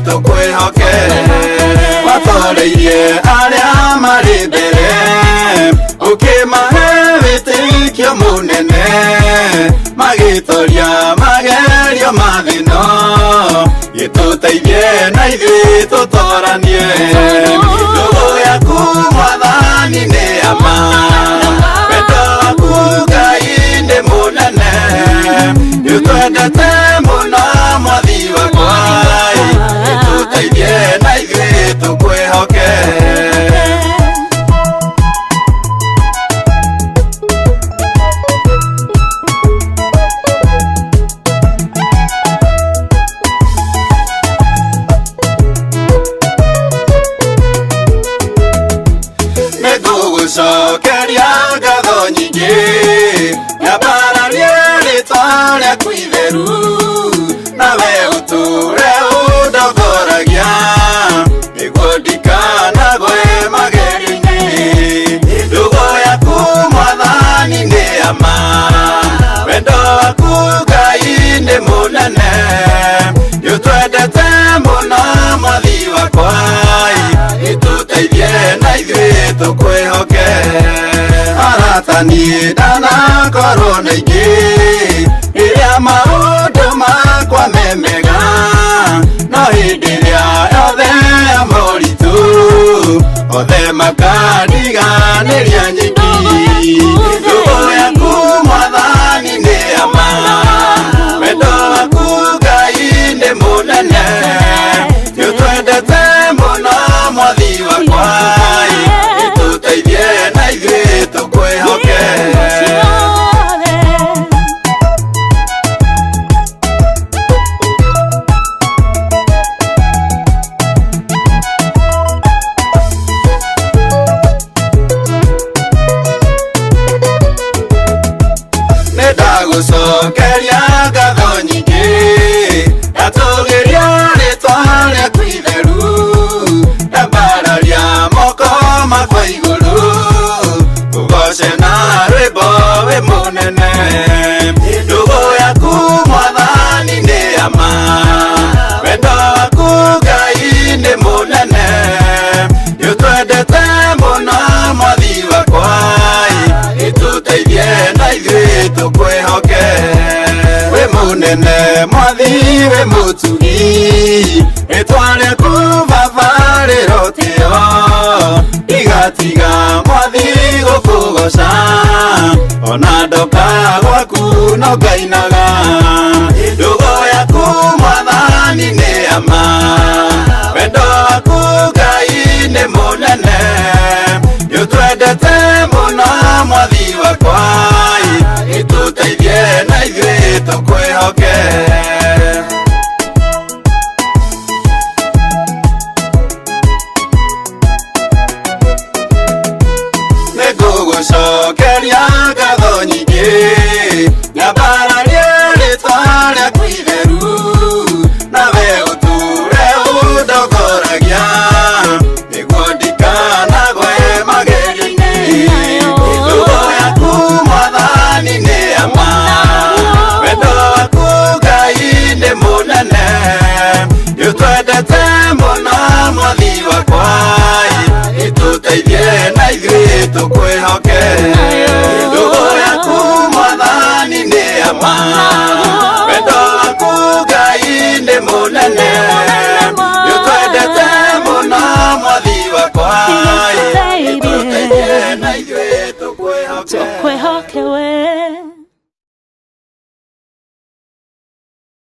Tũkwĩhoke. Watoreirie arĩa marĩ mbere, ũkĩmahe wĩtĩkio mũnene, magĩtoria magerio ma thĩno, gĩtũteithie na ithuĩ tũtoranie. Ndũgũ yaku Mwathani nĩ ya ma, wendo waku Ngai nĩ mũnene, nĩũtwendete mũno Mwathi wakwa, gĩtũteithie na ithuĩ tũkwĩhoke. Nĩngũgũcokeria ngatho nyingĩ, nyambararie rĩtwa rĩaku itheru, nawe ũtũre ũndongoragia, nĩguo ndikanagwe magerio-inĩ. Ndũgũ yaku Mwathani nĩ ya ma, wendo waku Ngai nĩ mũnene, nĩũtwendete mũno Mwathi wakwa, gĩtũteithie na ithuĩ tũkwĩhoke. Arata niĩ ndanakorwo na ingĩ, rĩrĩa maũndũ makwa me mega, no hĩndĩ ĩrĩa yothe ya moritũ, othe makandiganĩria nyiki. Ndũgũ yaku Mwathani nĩ ya ma, wendo waku Ngai nĩ mũnene, nĩũtwendete mũno Mwathi wakwa, gĩtũteithie na ithuĩ tũkwĩhoke. Nĩndagũcokeria ngatho nyingĩ, ndatũgĩria rĩtwa rĩaku itheru, ndambararia moko makwa igũrũ, ngũgoce na rwĩmbo wĩ mũnene. Ndũgũ yaku Mwathani nĩ ya ma, wendo waku Ngai nĩ mũnene, nĩũtwendete mũno Mwathi wakwa, gĩtũteithie na ithuĩ tũkwĩhoke. Wĩ mũnene Mwathi, wĩ mũtugi, rĩtwa rĩaku Baba rĩrotĩo, ndigatiga Mwathi gũkũgoca, ona ndoka gwaku no ngainaga. Ndũgũ yaku Mwathani nĩ ya ma, wendo waku Ngai nĩ mũnene, nĩũtwendete mũno Mwathi wakwa, gĩtũteithie na ithuĩ tũkwĩhoke. Nĩngũgũcokeria ngatho nyingĩ, nyambararie rĩtwa rĩaku itheru, nawe ũtũre ũndongoragia, nĩguo ndikanagwe magerio-inĩ. Ndũgũ yaku Mwathani nĩ ya ma, wendo waku Ngai nĩ mũnene, nĩũtwendete mũno Mwathi wakwa, gĩtũteithie na ithuĩ tũkwĩhoke. Ndũgũ yaku Mwathani nĩ ya ma, wendo waku Ngai nĩ mũnene,